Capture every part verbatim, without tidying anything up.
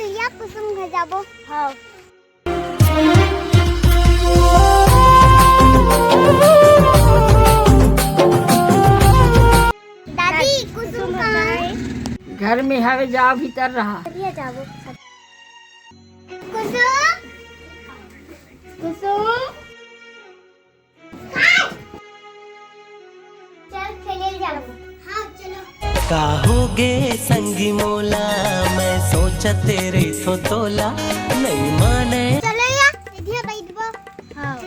या कुसुम घर जाबो। हाँ। दादी, कुसुम कहाँ हे? घर में हवे, जाओ भीतर रहा। चलिए जाबो। कुसुम, कुसुम। चल खेले जाबो। हाँ, चलो। का होगे संगी मोला, मैं सोचत रहिथों तोला, नइ माने। चलो या, इधर बैठबो। हाँ।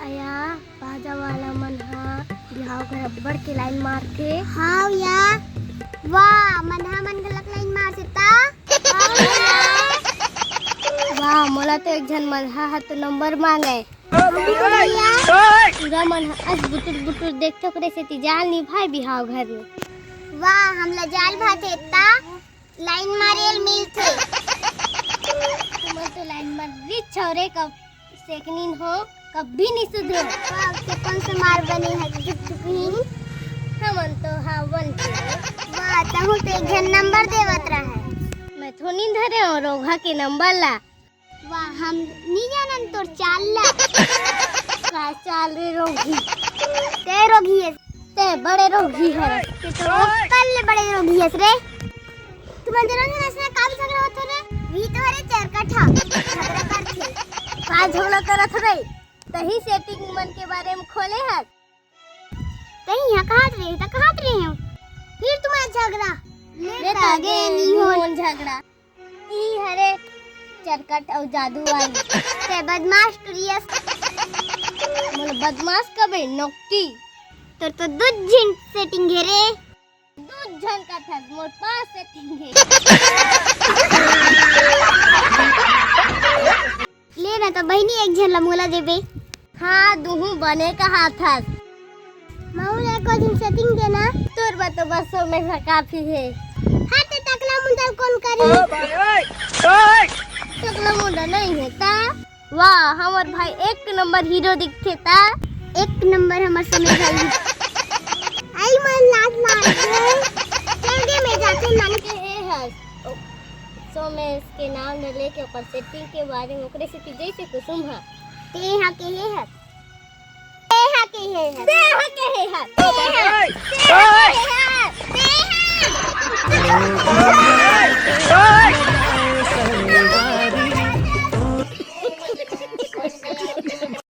अया, बाजा वाला मन ह बिहाव घर अब्बड़ के लाइन मारथे। हाँ या, वाह, मनहा मन घलक लाइन मारथे ता। हाँ या। वाह, मोला तो एक झन मनहा ह तो नंबर मांगे। पूरा मन ह अस बुटुर बुटुर देखथे, ओकरे सेती जाल नइ भाय बिहाव घर में। वाह, हमला जाल भाथे ता। लाइन मारे ल मिलथे। तुमन तो लाइन मार रिच हव रे, कब सेकनिन हो, कभी नहीं सुधरो। वाह, के कौन से मार बने है, झुक झुक ही। हमन तो हवन के। वाह, तहूँ तो एक झन नंबर देवत रहा है। मैं थोड़ी धरे हूँ रोगहा के नंबर ला। वाह, हम नी जानन तोर चाल ला। का चाल रे रोगही? ते रोगही है। ते बड़े रोगही हरस। ते तो ओकर ले बड़े रोगही हस रे। तुमन जरूर जन ऐसने काम झगड़ा होत हो रे। वही तो हरे चरकट हा। झगड़ा करथे। का झगड़ा करत रे? तही सेटिंग मन के बारे में खोले हस। तही यहाँ कहत रहे, त कहत रहे हो। फिर तुम्हारा झगड़ा। ले ले तागे तागे नी नी होन। होन झगड़ा। ई हरे चरकट अउ जादू वाली। ते बदमाश टुरियस। मोला बदमाश कबे नोकटी। तोर तो दू झिन सेटिंग हे रे। दू झन का था, मोर पास सेटिंग हे। ले ना तो बहिनी एक झन ला मोला देबे। हाँ, दुहू बने कहाथस। महू ला एको झिन सेटिंग देना। तोर बर तो बस सोमेश काफी हे। हाँ, ते टकला मुंडा ल कौन करी? टकला मुंडा नहीं हे ता। वाह, हमर भाई एक नंबर हीरो दिखथे ता। एक नंबर हमर सोमेश भाई। आई मन लात मार दे। चल दे, मैं जाते मन के हे हस। ओ, सोमेश के नाम न लेके ओकर सेटिंग के बारे में ओकरे सेती जैसे कुसुम हा। ते हा के हे हस। ते हा के हे हस। ते हा के हे हस। ते हा। ते हा। ते हा।